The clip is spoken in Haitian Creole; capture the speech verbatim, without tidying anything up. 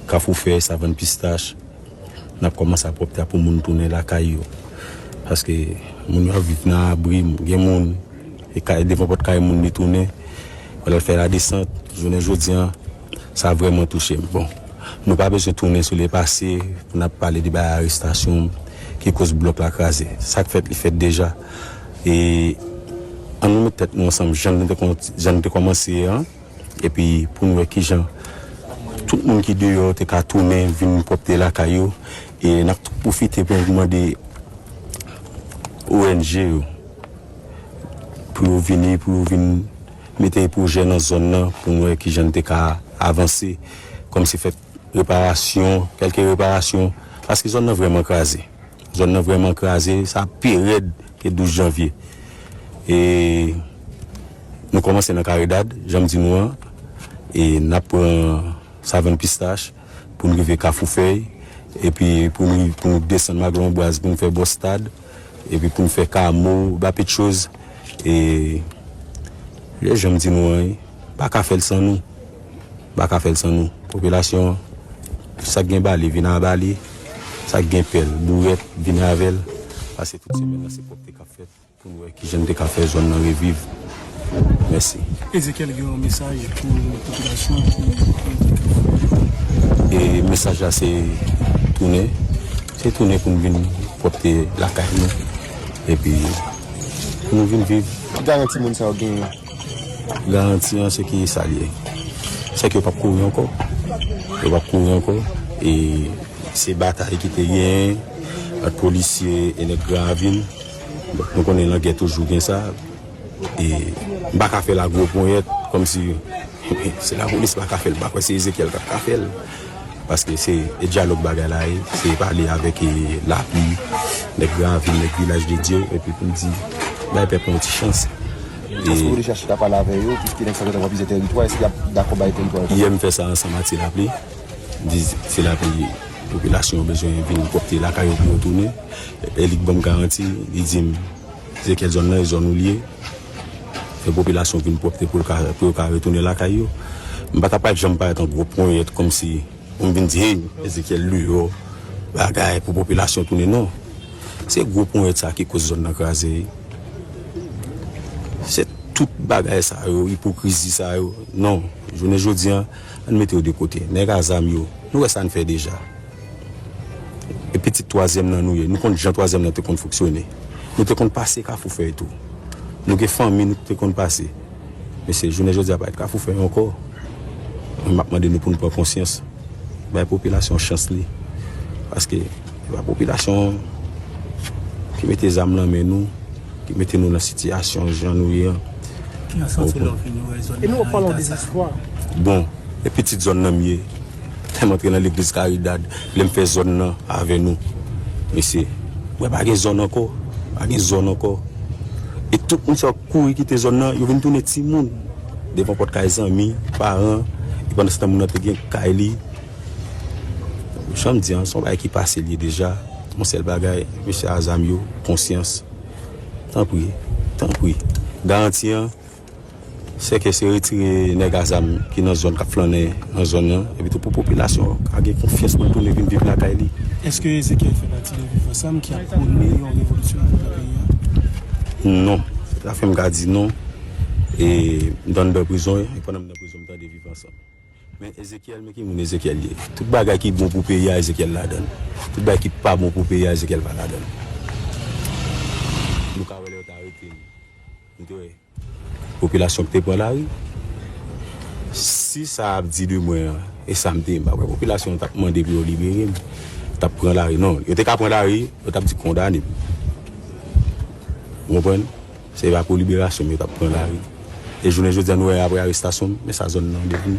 Kafou Fèy, Savann Pistach, n ap kòmanse ak pwòpte a pou moun tounen lakay yo. Paske moun yo ap viv nan abri, gen moun, e kay, devan pòt kay moun li tounen, wè l al fè ladesant, jounen jodi a, sa vrèman touche m. Bon, nou pa bezwen tounen sou lepase pou n ap pale de bay arestasyon ki koz blòk la kraze. Sa k fèt, li fèt deja. E ann nou met tèt nou ansanm, jan nou te kon-, jan nou te kòmanse an, epi pou n wè kijan tout moun ki deyò te ka tounen vin pwòpte lakay yo. E n ap tou pwofite pou n mande O N G yo pou yo vini, pou yo vin mete pwojè nan zòn nan pou n wè kijan n te ka avanse, kòmsi fè reparasyon, kèlke reparasyon, paske zòn nan vrèman kraze. Zòn nan vrèman kraze, sa pi rèd ke douz janvye. E nou kòmanse nan Karidad, jan m di nou an, e n ap pran Savann Pistach pou n rive Kafou Fèy, epi pou n, pou n desann Maglon Bwaz, pou n fè bò stad, epi pou n fè Kamo, Bapetchoz, e lè jan m di nou an, wi, pa ka fè l san nou. Pa ka fè l san nou. Popilasyon an, sa k gen bale, vin a bale. Sa k gen pèl, bourèt, vin avè l. Pase tout semèn nan, se pwòpte k ap fèt pou n wè kijan n te ka fè zòn nan reviv. Mèsi. Ezekiel gen yon mesaj pou popilasyon ki, ki, ki E mesaj la se tounen. Se tounen pou n vin pwòpte lakay nou. Epi pou nou vin viv. Ki garanti moun sa yo genyen? Garanti an se ki sa l ye. Se ke yo p ap kouri ankò. Yo p ap kouri ankò. E se batay ki te genyen ant polisye e nèg Gran Ravin. Donk, nou konnen nan gè toujou gen sa. E m pa ka fè l a gwo ponyèt, kòmsi se lapolis pa ka fè l, m pa kwè se Ezekiel k ap ka fè l. Paske se, e dyalòg bagay la ye, se pale avèk, e, lapli, nèg Gran Ravin, nèg Vilaj de Dye, epi pou n di, bay pèp la yon ti chans. Èske w deja chita pale avè yo, piske nèg sa yo gentan pran plizyè tèritwa, èske y ap dakò bay tèritwa yo? Yè m fè sa ansanm ak Ti Lapli, m di Ti Lapli, popilasyon an bezwen vin pwòpte lakay yo pou yo tounen. Elik ban m garanti, li di m, Ezekiel, zòn nan e zòn ou l ye. Fè popilasyon vin pwòpte pou l ka, pou yo ka retounen lakay yo. M pa t ap janm parèt an gwo ponyèt kòmsi pou m vin di, hey, Ezekiel deyò, bagay pou popilasyon tounen, non. Se gwo ponyèt sa ki koz zòn nan kraze. Se tout bagay sa yo, ipokrizi sa yo. Non, jounen jodi a, ann mete yo de kote. Nèg a zam yo, nou wè sa n fè deja. E pitit twazyèm nan nou ye. Nou konn jan twazyèm nan te konn fonksyone. Nou te konn pase Kafou Fèy tou. Nou gen fanmi nou te konn pase. Mesye, jounen jodi a pa t Kafou Fèy ankò. Men m ap mande nou pou nou pran konsyans. Bay popilasyon chans li. Paske se pa popilasyon ki mete zam nan men nou, ki mete nou nan sitiyasyon jan nou ye an. Ki nan santi nou vin wè zòn nan nan eta sa. Bon, e pitit zòn nan m ye. Lè m antre nan legliz Karidad, lè m fè zòn nan avè nou. Mesye, wè pa gen zòn ankò. Pa gen zòn ankò. E tout moun sa yo kouri kite zòn nan, yo vin tounen timoun. Devan pòt kay zanmi, paran, e pandan se tan moun nan te gen kay li. Jan m di an, se yon bagay ki pase l ye deja. Yon sèl bagay, mesye a zam yo, konsyans. Tanpri, tanpri. Garanti an, se ke se retire nèg a zam ki nan zòn k ap flannen nan zòn nan, epi tou pou popilasyon an ka gen konfyans pou l tounen vin viv lakay li. Èske Ezekiel fè pati de Viv Ansanm ki ap pwone yon revolisyon nan peyi a? Non. Sa fè m ka di non. E m t anndan prizon, e pandan m nan prizon, m tande Viv Ansanm. Men Ezekiel, men ki moun Ezekiel ye? Tout bagay ki bon pou peyi a, Ezekiel ladan l. Tout bagay ki pa bon pou peyi a, Ezekiel pa ladan l. Nou ka wè lè yo t arete l. Nou te wè popilasyon ki te pran lari. Si sa ap di de mwen an, e sa m te ye, m pa kwè popilasyon an t ap mande pou yo libere m, t ap pran lari. Non, yo te ka pran lari, yo t ap di kondane m. Ou konprann? Se pa pou liberasyon m yo t ap pran lari. E jounen jodi a, nou wè apre arestasyon m, men sa zòn nan devni.